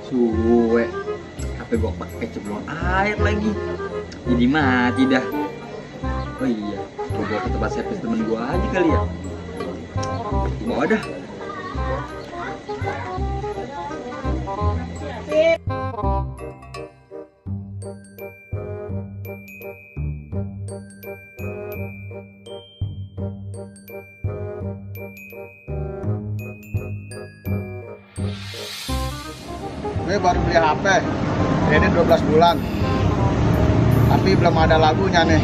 Suwe, HP gua pakai ceblon air lagi, jadi mati dah. Oh iya, gua bawa ke tempat servis temen gua aja kali ya. Bawa dah. Gue baru beli HP, ini 12 bulan, tapi belum ada lagunya nih.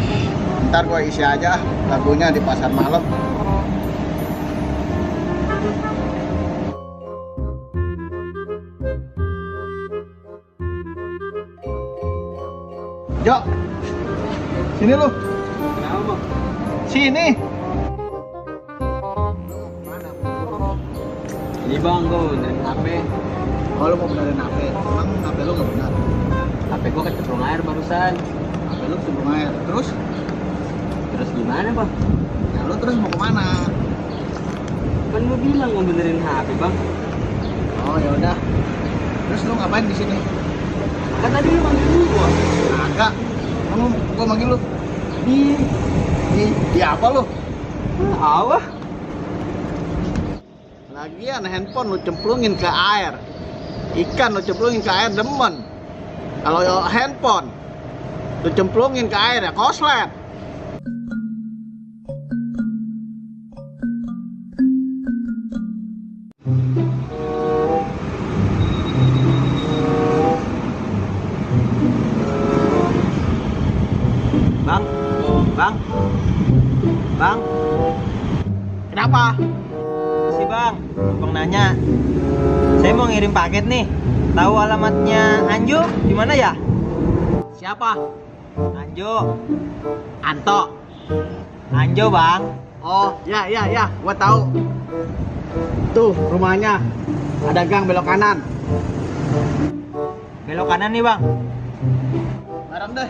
Ntar gue isi aja lagunya di pasar malam. Jo, sini lu. Sini. Ini bang, gua dari HP. Oh, lu mau benerin HP? Emang HP lu nggak benar? HP gua kecemplung air barusan. HP lu sebelum air. Terus? Terus gimana bang? Ya lu terus mau kemana? Kan gua bilang mau benerin HP bang. Oh ya udah. Terus lu ngapain di sini? Kan tadi lu manggil gua. Agak. Kamu gua manggil lu. Di apa lu? Awah. Lagian handphone lu cemplungin ke air. Ikan lu cemplungin ke air demen. Kalau handphone lu cemplungin ke air ya koslet. Bang, bang, Kenapa? sih bang, bang nanya. Saya mau ngirim paket nih. Tahu alamatnya Anjo di mana ya? Siapa? Anjo, Anto. Anjo bang. Oh, ya, gua tahu. Tuh rumahnya. Ada gang belok kanan. Belok kanan nih bang. Bareng deh.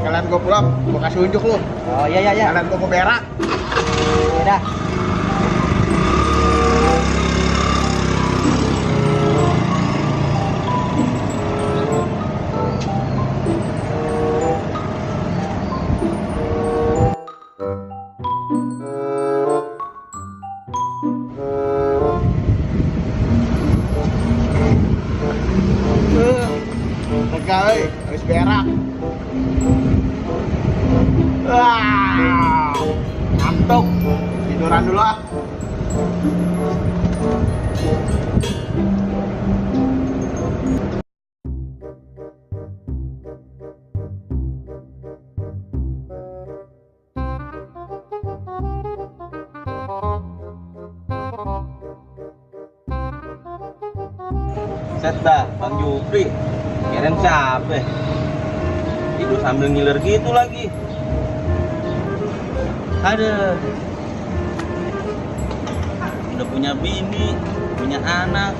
Sekalian gua pulang, gua kasih unjuk lu. Oh iya. Sekalian gua mau berak. Ya dah. Lega habis berak. Wah, ngantuk. Tiduran dulu ah. Set dah, Bang Jupri. Kirain siapa? Tidur sambil ngiler gitu lagi. Ada. Udah punya bini, punya anak.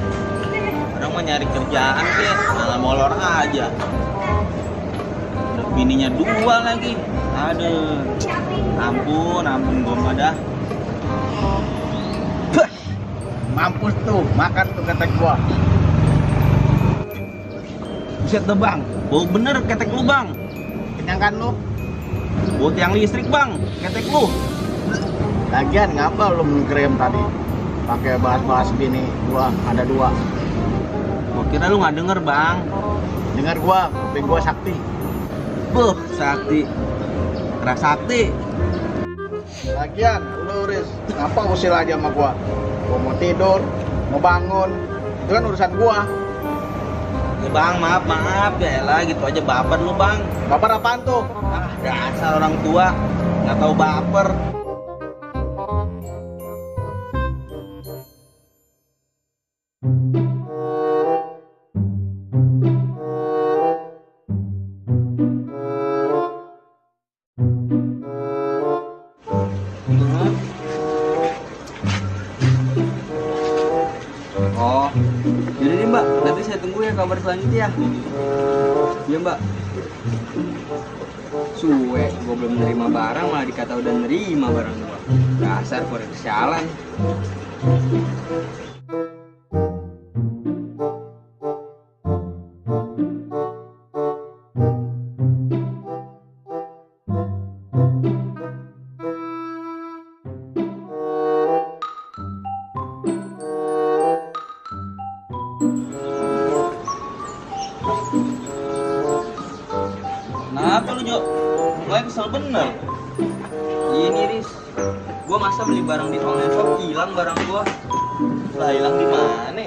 Orang mau nyari kerjaan deh, malah molor aja. Udah bininya 2 lagi. Aduh. Ampun gua mah dah. Mampus tuh, makan tuh ketek gua. Buset dah bang, bau bener ketek lu bang. Kenyang kan lu? Bau tiang listrik bang, ketek lu. Lagian ngapa lu ngegrem tadi? Pakai bahas-bahas bini gua ada 2. Gua kira lu nggak denger bang. Dengar gua, kuping gua sakti. Buh, sakti. Keras sakti. Lagian lu Riz, ngapa usil aja sama gua? Gua mau tidur, mau bangun, itu kan urusan gua. Ya bang, maaf ya elah gitu aja baper lu bang. Baper apaan tuh? Ah, dasar orang tua nggak tahu baper. kabar selanjutnya. Iya mbak. Suwe, gue belum nerima barang malah dikata udah nerima barang gua. Dasar korek kesialan. Kenapa lu, Jo? Gue kesel bener. Ini Riz, gue masa beli barang di online shop hilang barang gue. Lah hilang di mana?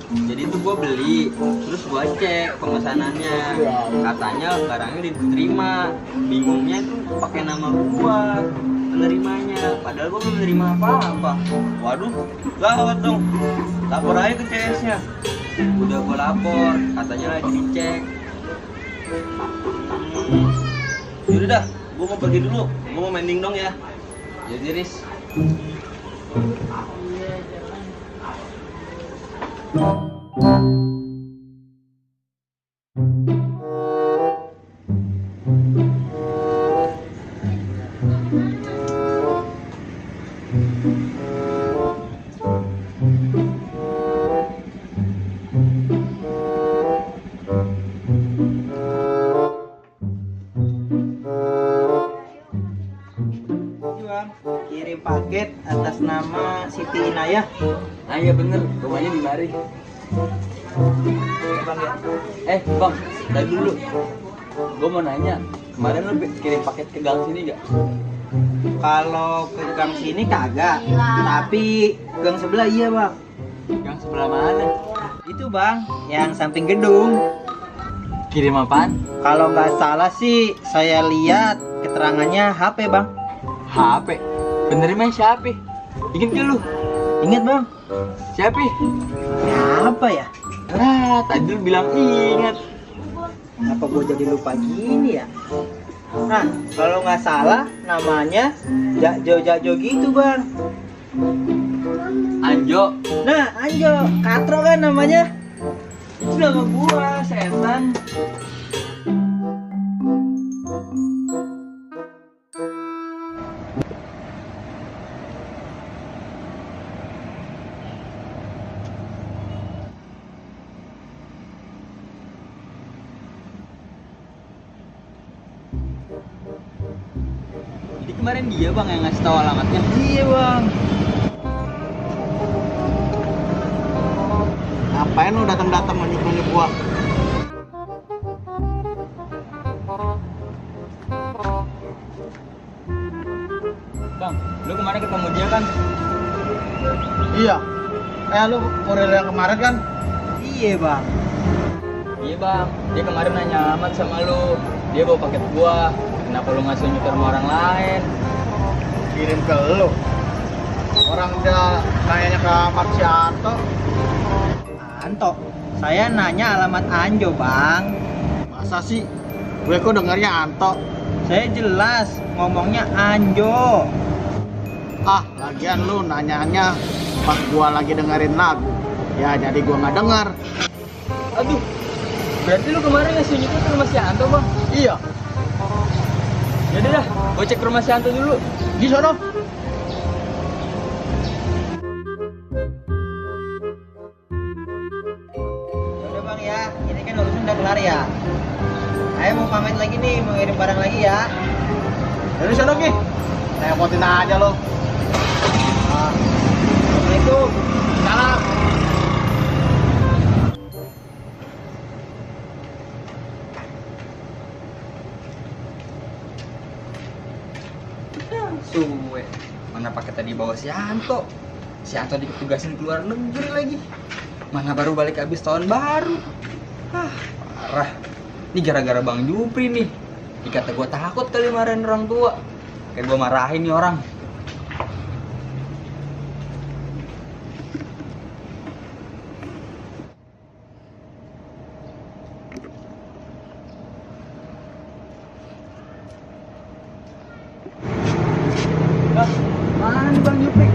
Jadi tuh gue beli, terus gue cek pemesanannya, katanya barangnya diterima. Bingungnya tuh pakai nama gue penerimanya, padahal gue belum menerima apa-apa. Waduh, gawat dong. Lapor aja ke CS-nya. Udah gue lapor, katanya lagi dicek. Yaudah dah, gue mau pergi dulu. Gue mau mending dong ya. Jadi Riz, Bang, kirim paket atas nama Siti Inayah. ah iya bener, rumahnya di mari. Ya, Bang ya. Bang, tadi dulu. Gue mau nanya, kemarin lu kirim paket ke gang sini gak? Kalau ke gang sini kagak, tapi gang sebelah iya Bang. Gang sebelah mana? Itu Bang, yang samping gedung. Kirim apaan? Kalau nggak salah sih, saya lihat keterangannya HP Bang. HP. Penerima siapa? Ingat gak lu? Ingat Bang? Siapa? Apa ya? Ah, tadi lu bilang ingat. Apa gue jadi lupa gini ya? Nah, kalau nggak salah namanya Jakjo gitu Bang. Anjo. Nah, Anjo, Katro kan namanya. Itu nama gua, setan. Jadi kemarin dia bang yang ngasih tahu alamatnya. Iya Bang. Ngapain lu datang-datang menyuruh gua? Bang, lu kemarin ketemu dia kan? Iya. Lu kurir yang kemarin kan? Iya Bang. Iya bang, dia kemarin nanya alamat sama lu. Dia bawa paket gua. Kenapa lu ngasih nyetor sama orang lain? Kirim ke lu. Orang dia nanya ke Marcianto. Anto, saya nanya alamat Anjo Bang. Masa sih? Gue kok dengarnya Anto. Saya jelas ngomongnya Anjo. Ah, lagian lu nanyanya pas gua lagi dengerin lagu. Ya jadi gua nggak denger. Aduh, berarti lu kemarin ngasih nyetor ke rumah si Anto bang? Iya, Yaudah dah, gua cek ke rumah si Anto dulu. di sono. Udah Bang ya, ini kan urusan udah kelar ya. Ayo mau pamit lagi nih, mau ngirim barang lagi ya. Dari sono Ki. Repotin aja lo. Assalamualaikum. Salam. Suwe, mana paket tadi bawa si Anto? Si Anto ditugasin keluar negeri lagi. Mana baru balik habis tahun baru. Ah, parah. Ini gara-gara Bang Jupri nih. Dikata gua takut kali marahin orang tua. Kayak gua marahin nih orang. Mana nih Bang Jupri?